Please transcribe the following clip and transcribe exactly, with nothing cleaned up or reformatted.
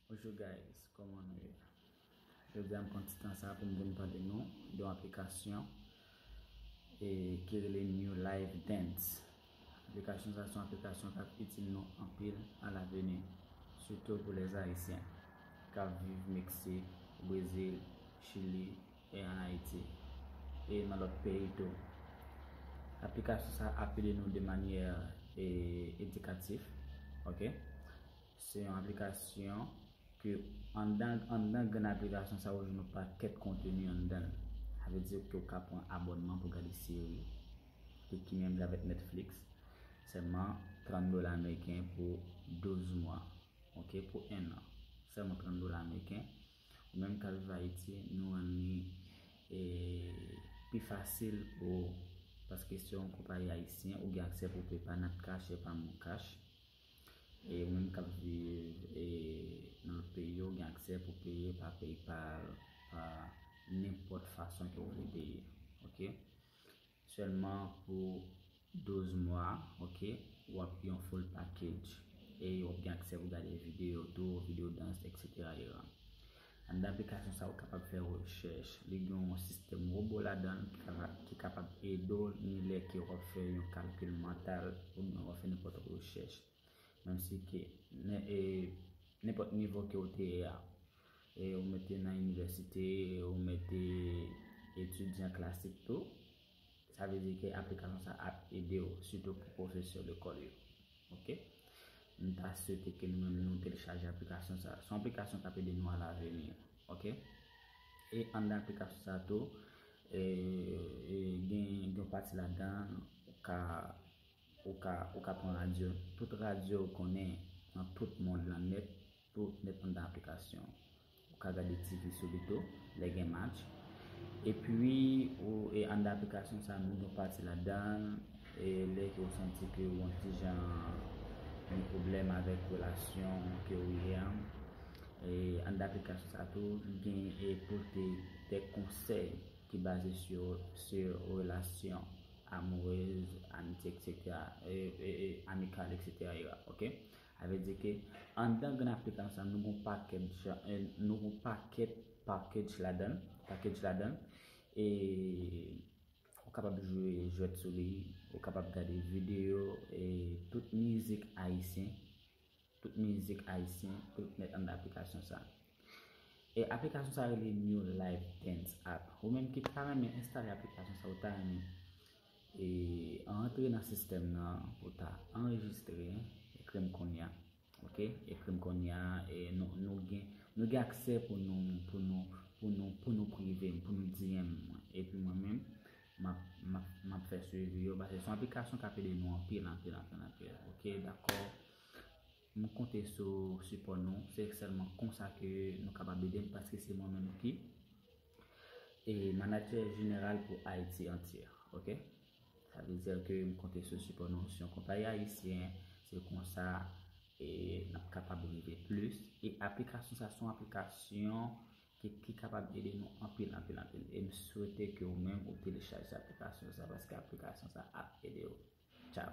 Bonjour guys, kòman nou ye? Jodi a m pran ti tan sa pou m vin pale nou de yon aplikasyon e ki rele New Live Dance. Aplikasyon sa se yon aplikasyon k ap itil nou anpil a laveni, sitou pou lèz ayisyen k ap viv Meksik, Brezil, Chili, e ann Ayiti, e nan lòt peyi tou. Aplikasyon sa ap ede nou de manyè e, edikatif, ok? Se yon aplikasyon ke anndan, anndan grenn aplikasyon sa ou jwenn yon pakèt konteni anndan l. Sa vle di ke ou ka pran abònman pou gade seri, e ki menm jan avèk Netflix, sèlman trant dola ameriken pou douz mwa, ok, pou en an. Sèlman trant dola ameriken. Ou menm k ap viv Ayiti, nou rann li e, pi fasil pou ou, paske se yon konpayi ayisyen, ou gen aksè pou peye pa Natcash e pa MonCash. E ou menm k ap viv e, nan lòt peyi yo, ou gen aksè pou peye pa PayPal, pa nenpòt fason ke ou vle peye. Ok? Sèlman pou douz mwa, ok, w ap yon full package. E w ap gen aksè pou gade videyo tou, videyo dans, et cetera. Anndan aplikasyon sa, ou kapab fè rechèch. Li gen yon sistèm wobo ladan l ki kapab, ki kapab ede w ni lè ke w ap fè yon kalkil mantal oubyen w ap fè nenpòt rechèch. Menm si ke nen- e, nenpòt nivo ke w te ye a, e ou mete nan inivèsite, ou mete etidyan klasik tou, sa vle di ke aplikasyon sa ap ede w, sitou pou pwofesè lekòl yo. Ok? M ta swete ke nou menm nou telechaje aplikasyon sa. Se yon aplikasyon k ap ede nou a laveni. Ok? E anndan aplikasyon sa tou, e, e gen, gen yon pati ladan ou ka, ou ka, ou ka pran radyo. Tout radyo ou konnen nan tout mond lan nèt, tout nèt anndan aplikasyon. Ou ka gade T V sou li tou, lè gen match. Epi, ou, e anndan aplikasyon sa, nou gen pati ladan l, e lè ke ou santi ke ou yon ti jan gen pwoblèm avèk relasyon ke ou ye a, e anndan aplikasyon sa tou, gen e pote de konsèy ki baze sur, sur relasyon amourez, amitye, et cetera, e, e, e, amikal, et cetera, ok? Sa vle di ke anndan grenn aplikasyon sa, nou gon pakèt, e, nou gon pakèt package ladan, package ladan, e ou kapab jwe jwèt sou li, ou kapab gade videyo, e tout mizik ayisyen, tout mizik ayisyen, tout nèt anndan aplikasyon sa. E aplikasyon sa rele New Life Dance App. Ou menm ki ta renmen enstale aplikasyon sa, ou ta renmen e antre nan sistèm nan, ou ta anrejistre, ekri m kounye a. Ok? Ekri m kounye a, e nou, nou gen, nou gen aksè pou nou, pou nou, pou nou, pou nou prive m, pou nou D M mwen. Epi mwen menm, m ap, m ap, m ap fè swivi yo, paske se yon aplikasyon k ap ede nou anpil, anpil, anpil, anpil. Ok, dakò? M konte sou sipò nou. Se sèlman konsa ke nou kapab ede m, paske se mwen menm ki e manadjè jeneral pou Ayiti antyè. Ok? Sa vle di ke m konte sou sipò nou. Se yon konpayi ayisyen, se konsa e n ap kapab rive plis. E aplikasyon sa se yon aplikasyon ki, ki kapab ede nou anpil, anpil, anpil. E m swete ke ou menm ou telechaje aplikasyon sa, paske aplikasyon sa ap ede w. Tchao.